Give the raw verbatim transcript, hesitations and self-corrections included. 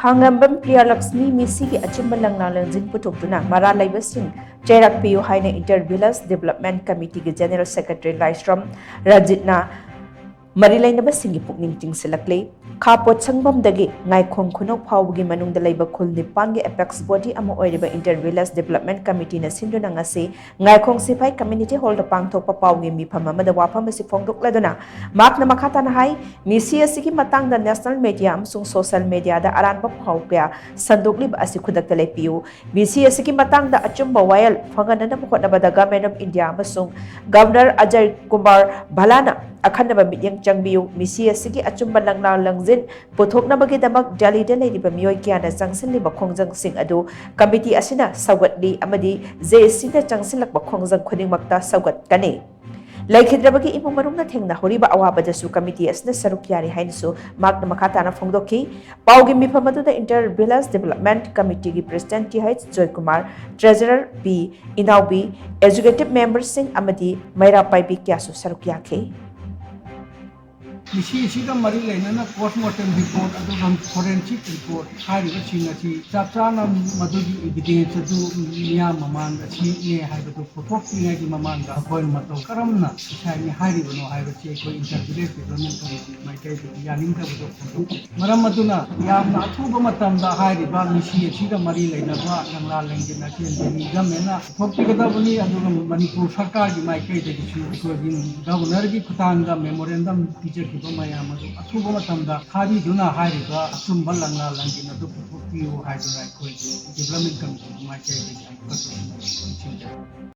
ꯈꯥꯡꯉꯝꯕꯝ ꯄ꯭ꯔꯤꯌꯥꯂꯛꯁꯃꯤ ꯃꯤꯁꯤꯒꯤ ꯑꯆꯨꯝꯕ ꯂꯪꯂꯥ ꯂꯪꯖꯤꯟ ꯄꯨꯊꯣꯛꯇꯨꯅ ꯃꯔꯥꯜ ꯂꯩꯕꯁꯤꯡ ꯆꯩꯔꯥꯛꯄꯤꯌꯨ ꯍꯥꯏꯅ Inter Village Development Committeeꯒꯤ General Secretary ꯂꯥꯏꯁ꯭ꯔꯝ ꯔꯖꯤꯠꯅ ꯃꯔꯤ ꯂꯩꯅꯕꯁꯤꯡꯒꯤ ꯄꯨꯛꯅꯤꯡ ꯆꯤꯡꯁꯤꯜꯂꯛꯂꯤ꯫ ꯈꯥ ꯄꯣꯠꯁꯪꯕꯝꯗꯒꯤ ꯉꯥꯏꯈꯣꯡ ꯈꯨꯅꯧ ꯐꯥꯎꯕꯒꯤ ꯃꯅꯨꯡꯗ ꯂꯩꯕ ꯈꯨꯜ ꯅꯤꯄꯥꯟꯒꯤ apex body ꯑꯃ ꯑꯣꯏꯔꯤꯕ Inter Village Development Committeeꯅ ꯁꯤꯟꯗꯨꯅ ꯉꯁꯤ ꯉꯥꯏꯈꯣꯡ ꯁꯤꯐꯥꯏ community hallꯗ ꯄꯥꯡꯊꯣꯛꯄ ꯄꯥꯎꯒꯤ ꯃꯤꯐꯝ ꯑꯃꯗ ꯋꯥꯐꯝ ꯑꯁꯤ ꯐꯣꯡꯗꯣꯛꯂꯗꯨꯅ ꯃꯍꯥꯛꯅ ꯃꯈꯥ ꯇꯥꯅ ꯍꯥꯏ, ꯃꯤꯁꯤ ꯑꯁꯤꯒꯤ ꯃꯇꯥꯡꯗ national media ꯑꯃꯁꯨꯡ social mediaꯗ ꯑꯔꯥꯟꯕ ꯄꯥꯎ ꯀꯌꯥ ꯁꯟꯗꯣꯛꯂꯤꯕ ꯑꯁꯤ ꯈꯨꯗꯛꯇ ꯂꯦꯞꯄꯤꯌꯨ꯫ ꯃꯤꯁꯤ ꯑꯁꯤꯒꯤ ꯃꯇꯥꯡꯗ ꯑꯆꯨꯝꯕ ꯋꯥꯌꯦꯜ ꯐꯪꯍꯟꯅꯅꯕ ꯍꯣꯠꯅꯕꯗ Government of India ꯑꯃꯁꯨꯡ Governor ꯑꯖꯌ ꯀꯨꯃꯥꯔ ꯚꯜꯂꯥꯅ ꯑꯈꯟꯅꯕ ꯃꯤꯠꯌꯦꯡ ꯆꯪꯕꯤꯌꯨ꯫ ꯃꯤꯁꯤ ꯑꯁꯤꯒꯤ ꯑꯆꯨꯝꯕ ꯂꯪꯂꯥ ꯂꯪꯖꯤꯟ ꯄꯨꯊꯣꯛꯅꯕꯒꯤꯗꯃꯛ ꯗꯦꯜꯂꯤꯗ ꯂꯩꯔꯤꯕ ꯃꯤꯑꯣꯏ ꯀꯌꯥꯅ ꯆꯪꯁꯤꯜꯂꯤꯕ ꯈꯣꯡꯖꯪꯁꯤꯡ ꯑꯗꯨ committee ꯑꯁꯤꯅ ꯁꯧꯒꯠꯂꯤ ꯑꯃꯗꯤ JACꯅ ꯆꯪꯁꯤꯜꯂꯛꯄ ꯈꯣꯡꯖꯪ ꯈꯨꯗꯤꯡꯃꯛꯇ ꯁꯧꯒꯠꯀꯅꯤ꯫ ꯂꯩꯈꯤꯗ꯭ꯔꯕꯒꯤ ꯏꯃꯨꯡ ꯃꯅꯨꯡꯅ ꯊꯦꯡꯅꯍꯧꯔꯤꯕ ꯑꯋꯥꯕꯗꯁꯨ committee ꯑꯁꯤꯅ ꯁꯔꯨꯛ ꯌꯥꯔꯤ ꯍꯥꯏꯅꯁꯨ ꯃꯍꯥꯛꯅ ꯃꯈꯥ ꯇꯥꯅ ꯐꯣꯡꯗꯣꯛꯈꯤ꯫ ꯄꯥꯎꯒꯤ ꯃꯤꯐꯝ ꯑꯗꯨꯗ Inter Village Development Committeeꯒꯤ President T H Joykumar, Treasurer ꯄꯤ ꯏꯅꯥꯎꯕꯤ, executive memberꯁꯤꯡ ꯑꯃꯗꯤ ꯃꯩꯔꯥ ꯄꯥꯏꯕꯤ ꯀꯌꯥꯁꯨ ꯁꯔꯨꯛ ꯌꯥꯈꯤ꯫ ꯃꯤꯁꯤ ꯑꯁꯤꯒ ꯃꯔꯤ ꯂꯩꯅꯅ post mortem report ꯑꯗꯨꯒ forensic report ꯍꯥꯏꯔꯤꯕꯁꯤꯡ ꯑꯁꯤ ꯆꯞ ꯆꯥꯅ ꯃꯗꯨꯒꯤ evidence ꯑꯗꯨ ꯃꯤꯌꯥꯝ ꯃꯃꯥꯡꯗ ꯁꯤꯅꯤ ꯍꯥꯏꯕꯗꯨ ꯄꯨꯊꯣꯛꯇ꯭ꯔꯤꯉꯩꯒꯤ ꯃꯃꯥꯡꯗ ꯑꯩꯈꯣꯏ ꯃꯇꯧ ꯀꯔꯝꯅ ꯁꯤꯐꯥꯏꯅꯤ ꯍꯥꯏꯔꯤꯕꯅꯣ ꯍꯥꯏꯕꯁꯤ ꯑꯩꯈꯣꯏ Inter Village Development Committee ꯃꯥꯏꯀꯩꯗꯒꯤ ꯌꯥꯅꯤꯡꯗꯕꯗꯨ ꯐꯣꯡꯗꯣꯛꯈꯤ꯫ ꯃꯔꯝ ꯑꯗꯨꯅ ꯌꯥꯝꯅ ꯑꯊꯨꯕ ꯃꯇꯝꯗ ꯍꯥꯏꯔꯤꯕ ꯃꯤꯁꯤ ꯑꯁꯤꯒ ꯃꯔꯤ ꯂꯩꯅꯕ ꯂꯪꯂꯥ ꯂꯪꯖꯤꯟ ꯑꯁꯤ ꯗꯦꯜꯂꯤ governmentꯅ ꯄꯨꯊꯣꯛꯄꯤꯒꯗꯕꯅꯤ, ꯑꯗꯨꯒ ꯃꯅꯤꯄꯨꯔ ꯁꯔꯀꯥꯔꯒꯤ ꯃꯥꯏꯀꯩꯗꯒꯤꯁꯨ ꯑꯩꯈꯣꯏꯒꯤ governorꯒꯤ ꯈꯨꯠꯊꯥꯡꯗ memorandum ꯄꯤꯖꯈꯤꯕ ꯃꯌꯥꯝ ꯑꯗꯨ ꯑꯊꯨꯕ ꯃꯇꯝꯗ ꯊꯥꯕꯤꯗꯨꯅ ꯍꯥꯏꯔꯤꯕ ꯑꯆꯨꯝꯕ ꯂꯪꯂꯥ ꯂꯪꯖꯤꯟ ꯑꯗꯨ ꯄꯨꯊꯣꯛꯄꯤꯌꯨ ꯍꯥꯏꯗꯨꯅ ꯑꯩꯈꯣꯏꯒꯤ Development Committeeꯒꯤ ꯃꯥꯏꯀꯩꯗꯒꯤ ꯑꯩꯈꯣꯏ ꯅꯤꯡꯁꯤꯡꯖꯔꯤ꯫